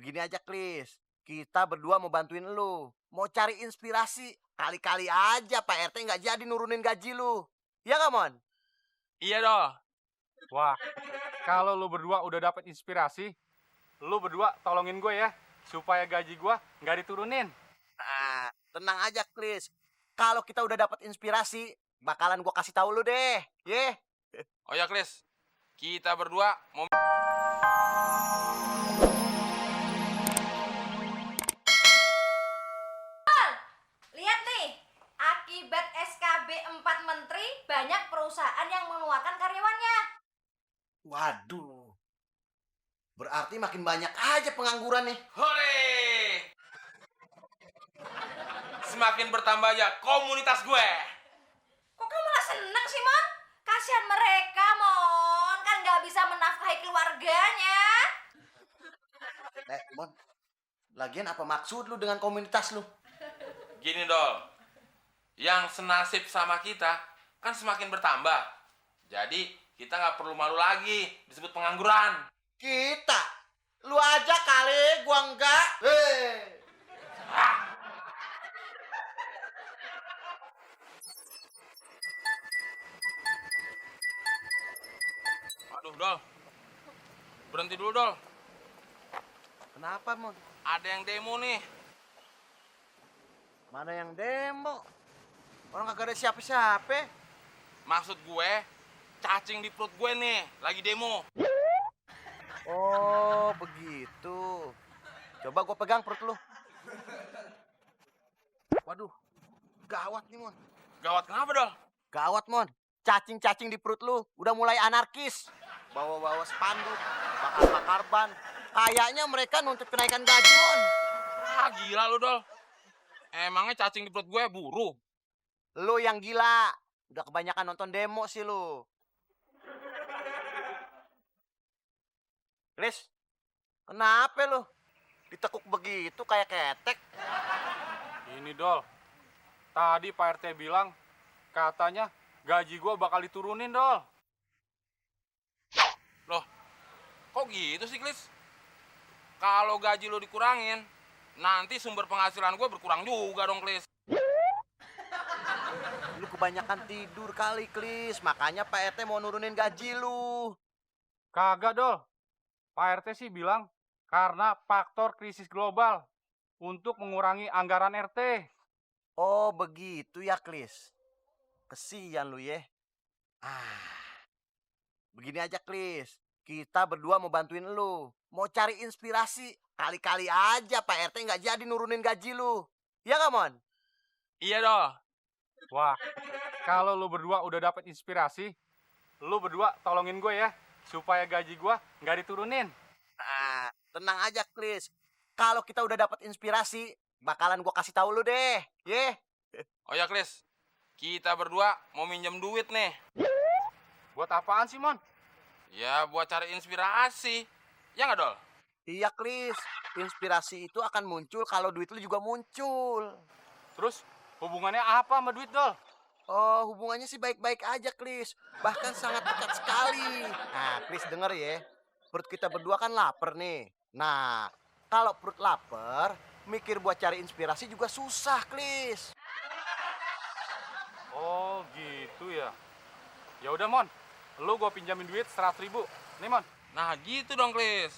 Begini aja, Klis. Kita berdua mau bantuin lu. Mau cari inspirasi. Kali-kali aja Pak RT nggak jadi nurunin gaji lu. Iya nggak, Mon? Iya dong. Wah, kalau lu berdua udah dapet inspirasi, lu berdua tolongin gue ya, supaya gaji gue nggak diturunin. Nah, tenang aja, Klis. Kalau kita udah dapat inspirasi, bakalan gua kasih tahu lu deh. Ye. Oh ya, Klis. Kita berdua mau... Lihat nih, akibat SKB 4 menteri, banyak perusahaan yang mengeluarkan karyawannya. Waduh. Berarti makin banyak aja pengangguran nih. Hore! Semakin bertambah aja komunitas gue. Kok kamu malah seneng sih, Mon? Kasihan mereka, Mon. Kan nggak bisa menafkahi keluarganya. Mon. Lagian apa maksud lu dengan komunitas lu? Gini, Dol. Yang senasib sama kita kan semakin bertambah. Jadi kita nggak perlu malu lagi disebut pengangguran. Kita? Lu aja kali, gua enggak. Aduh, Dol. Berhenti dulu, Dol. Kenapa, Mon? Ada yang demo nih. Mana yang demo? Orang kagak ada siapa-siapa. Maksud gue, cacing di perut gue nih, lagi demo. Oh, begitu. Coba gua pegang perut lu. Waduh, gawat nih, Mon. Gawat kenapa, Dol? Gawat, Mon. Cacing-cacing di perut lu udah mulai anarkis. Bawa-bawa spanduk, bakar-bakar ban. Kayaknya mereka nuntut kenaikan gaji, Mon. Ah, gila lu, Dol. Emangnya cacing di perut gue buru? Lu yang gila. Udah kebanyakan nonton demo sih lu. Klis, kenapa lu? Ditekuk begitu kayak ketek. Ini Dol, tadi Pak RT bilang katanya gaji gue bakal diturunin, Dol. Loh, kok gitu sih, Klis? Kalau gaji lo dikurangin, nanti sumber penghasilan gue berkurang juga dong, Klis. Lu kebanyakan tidur kali, Klis. Makanya Pak RT mau nurunin gaji lu. Kagak, Dol. Pak RT sih bilang karena faktor krisis global untuk mengurangi anggaran RT. Oh, begitu ya, Klis. Kesian lu ya. Begini aja, Klis. Kita berdua mau bantuin lu. Mau cari inspirasi. Kali-kali aja Pak RT nggak jadi nurunin gaji lu. Iya nggak, Mon? Iya, Dol. Wah, kalau lu berdua udah dapet inspirasi, lu berdua tolongin gue ya, supaya gaji gue nggak diturunin. Nah, tenang aja, Klis. Kalau kita udah dapat inspirasi, bakalan gua kasih tahu lu deh. Ye. Oh ya, Klis. Kita berdua mau minjem duit nih. Buat apaan sih, Mon? Ya, buat cari inspirasi. Ya nggak, Dol? Iya, Klis. Inspirasi itu akan muncul kalau duit lu juga muncul. Terus hubungannya apa sama duit, Dol? Oh, hubungannya sih baik-baik aja, Klis. Bahkan sangat dekat sekali. Nah, Klis denger ya. Perut kita berdua kan lapar nih. Nah, kalau perut lapar, mikir buat cari inspirasi juga susah, Klis. Oh, gitu ya. Ya udah, Mon. Lu gue pinjamin duit 100.000. Nih, Mon. Nah, gitu dong, Klis.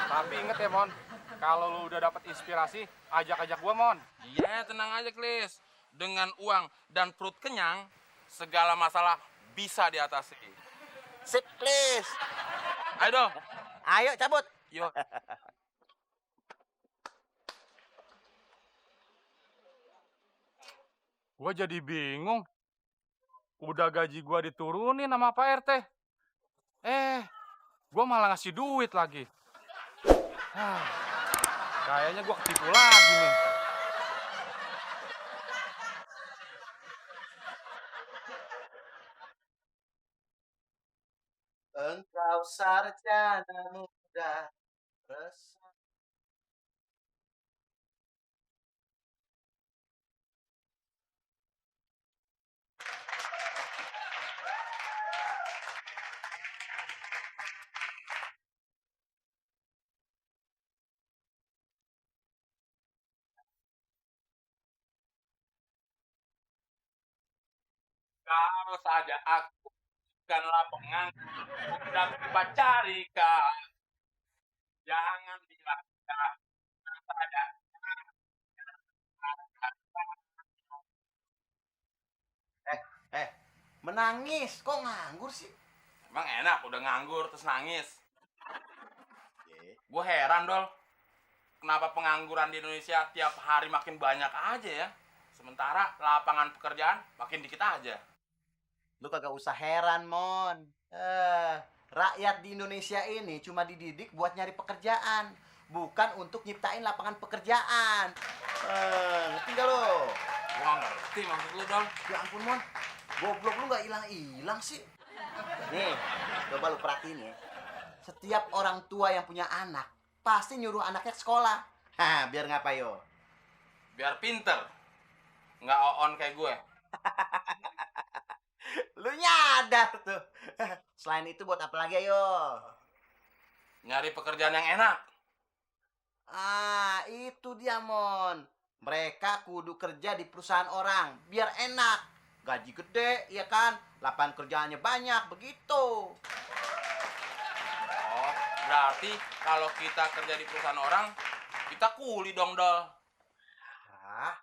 Tapi inget ya, Mon. Kalau lu udah dapet inspirasi, ajak-ajak gue, Mon. Iya, tenang aja, Klis. Dengan uang dan perut kenyang, segala masalah bisa diatasi. Sip, Klis. Ayo, Dol. Ayo, cabut. Yuk. Gue jadi bingung. Udah gaji gue diturunin sama Pak RT. Gue malah ngasih duit lagi. Kayaknya gue ketipu lagi nih. Engkau sarjana muda, Kalau saja aku bukanlah penganggur dan dipacari kau, jangan bilang saja. Eh, menangis kok nganggur sih? Emang enak udah nganggur terus nangis. Ye. Gue heran dol, kenapa pengangguran di Indonesia tiap hari makin banyak aja ya, sementara lapangan pekerjaan makin dikit aja. Lu kagak usah heran, Mon. Rakyat di Indonesia ini cuma dididik buat nyari pekerjaan, bukan untuk nyiptain lapangan pekerjaan. Ngerti gak lo? Gue gak ngerti maksud lu dol. Ya ampun, Mon. Goblok lu gak hilang-hilang sih. Nih, coba lu perhatiin ya. Setiap orang tua yang punya anak, pasti nyuruh anaknya ke sekolah. Hah, biar ngapa yo? Biar pinter, nggak on kayak gue. Lu nyadar tuh. Selain itu buat apa lagi ayo? Nyari pekerjaan yang enak. Ah, itu dia, Mon. Mereka kudu kerja di perusahaan orang, biar enak. Gaji gede, ya kan? Lapangan kerjaannya banyak, begitu. Oh, berarti kalau kita kerja di perusahaan orang, kita kuli dong dol. Hah?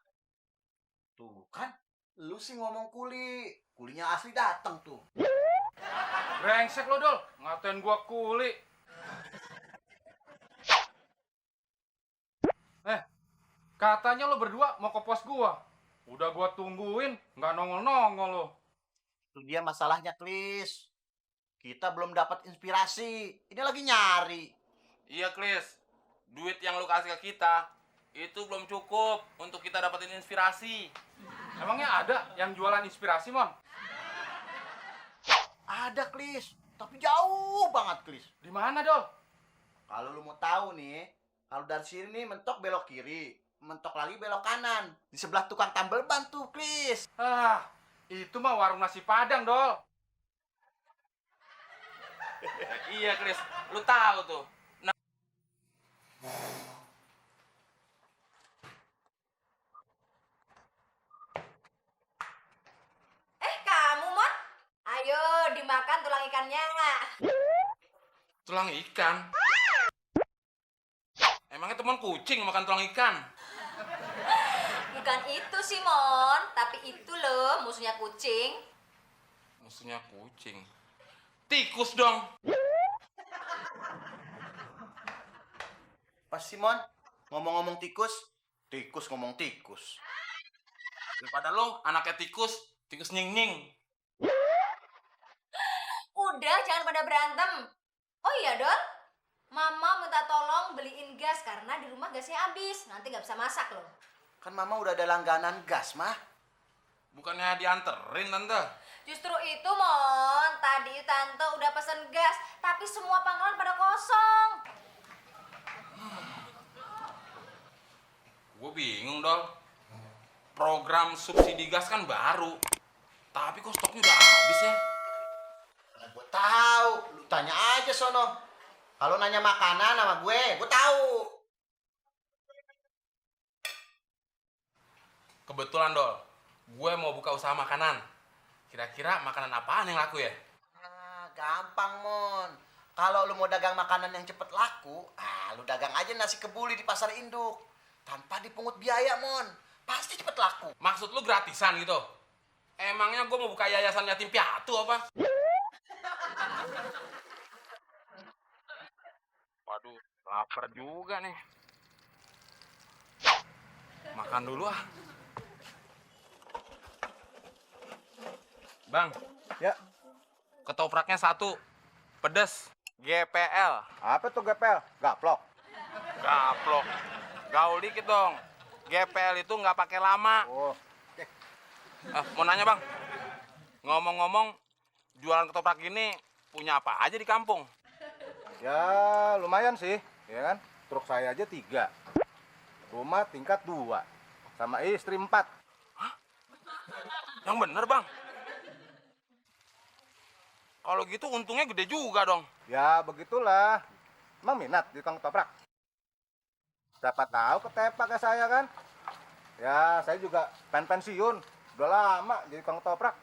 Tuh kan, lu sih ngomong kuli. Kulinya asli datang tuh. Brengsek lo, Dol. Ngatain gua kuli. Katanya lo berdua mau ke pos gua. Udah gua tungguin, nggak nongol-nongol lo. Itu dia masalahnya, Klis. Kita belum dapat inspirasi. Ini lagi nyari. Iya, Klis. Duit yang lu kasih ke kita, itu belum cukup untuk kita dapetin inspirasi. Emangnya ada yang jualan inspirasi, Mon? Ada, Klis. Tapi jauh banget, Klis. Di mana, Dol? Kalau lu mau tahu nih, kalau dari sini mentok belok kiri, mentok lagi belok kanan. Di sebelah tukang tambal ban tuh, Klis. Ah, itu mah warung nasi Padang, Dol. Iya, Klis. Lu tahu tuh. Kamu, Mon? Ayo dimakan tulang ikannya. Tulang ikan. Emangnya teman kucing makan tulang ikan? Bukan itu sih, Mon, tapi itu loh musuhnya kucing. Musuhnya kucing. Tikus dong. Pas Simon ngomong-ngomong tikus, tikus ngomong tikus. Daripada lu anaknya tikus, tikus nying-nying. Udah, jangan pada berantem. Oh iya, Dol. Mama minta tolong beliin gas karena di rumah gasnya habis. Nanti nggak bisa masak loh. Kan mama udah ada langganan gas, mah. Bukannya dianterin, Tante? Justru itu, Mon. Tadi Tante udah pesen gas, tapi semua pangkalan pada kosong. Gue bingung, Dol. Program subsidi gas kan baru. Tapi kok stoknya udah habis ya? Nah, gue tahu. Lu tanya aja sono. Kalau nanya makanan sama gue tahu. Kebetulan, Dol. Gue mau buka usaha makanan. Kira-kira makanan apaan yang laku ya? Gampang, Mon. Kalau lu mau dagang makanan yang cepet laku, lu dagang aja nasi kebuli di pasar induk. Tanpa dipungut biaya, Mon. Pasti cepet laku. Maksud lu gratisan gitu? Emangnya gue mau buka yayasan yatim piatu apa? Waduh, lapar juga nih. Makan dulu ah. Bang, Ya, ketopraknya 1, pedes, GPL. apa tuh gepel? Gaplok. Gaplok. Gaul dikit dong. GPL itu nggak pakai lama. Oh, Mau nanya bang, ngomong-ngomong, jualan ketoprak ini punya apa aja di kampung? ya lumayan sih, ya kan? Truk saya aja 3. Rumah tingkat 2. Sama istri 4. Yang bener bang. Kalau gitu untungnya gede juga dong. Ya begitulah. Emang minat di tukang ketoprak? Siapa tahu ketepak ke saya kan? Ya, saya juga pensiun. Udah lama jadi tukang ketoprak.